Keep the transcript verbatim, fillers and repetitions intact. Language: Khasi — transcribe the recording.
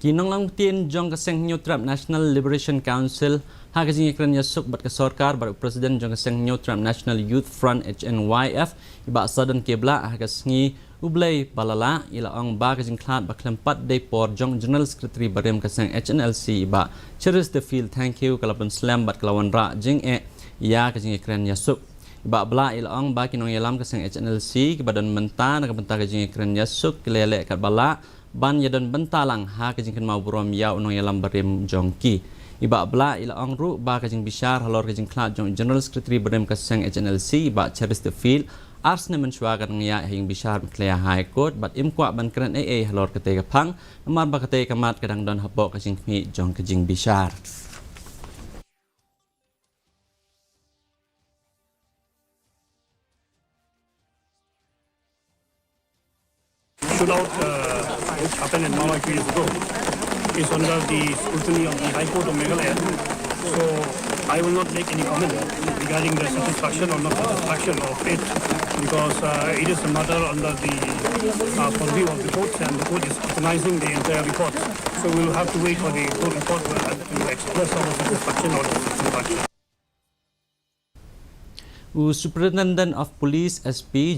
Ki nonglong ktien jong ka seng Hynñiewtrep National Liberation Council ha ka jingïakren ïasuk bad ka sorkar bad u president jong ka seng Hynñiewtrep National Youth Front, H N Y F, i Bah Sadon K Blah, ha ka sngi U Blei ba la lah, i la ong ba ka jingkhlad ba khlem pat dei por jong General Secretary barim ka seng H N L C, i Bah Cheristerfield Thangkhiew, ka la pynslem bad ka la wanrah jingeh ïa ka jingïakren ïasuk. I Bah Blah i la ong ba ki nongïalam ka seng H N L C kiba don mynta na ka bynta ka jingïakren ïasuk ki la ïaleh katba lah ban ïadon bynta lang ha ka jingkynmaw burom ïa u nongïalam barim jong ki. I Bah Blah i la ong ruh ba ka jingbishar halor ka jingkhlad jong u General Secretary barim ka seng H N L C, i Bah Cheristerfield, ar snem mynshuwa ka dang ïaid ha ïing bishar Meghalaya High Court bad im kwah ban kren ei ei halor katei ka phang, namar ba katei ka mat ka dang don hapoh ka jingkhmih jong ka jingbishar. Shootout, uh, which happened in Mawai two years ago, is under the scrutiny of the High Court of Meghalaya. So I will not make any comment regarding the satisfaction or not satisfaction of it, because uh, it is a matter under the uh, purview of the courts, and the court is scrutinizing the entire report. So we will have to wait for the court report, uh, to express our satisfaction or dissatisfaction. U Superintendent of Police, S P,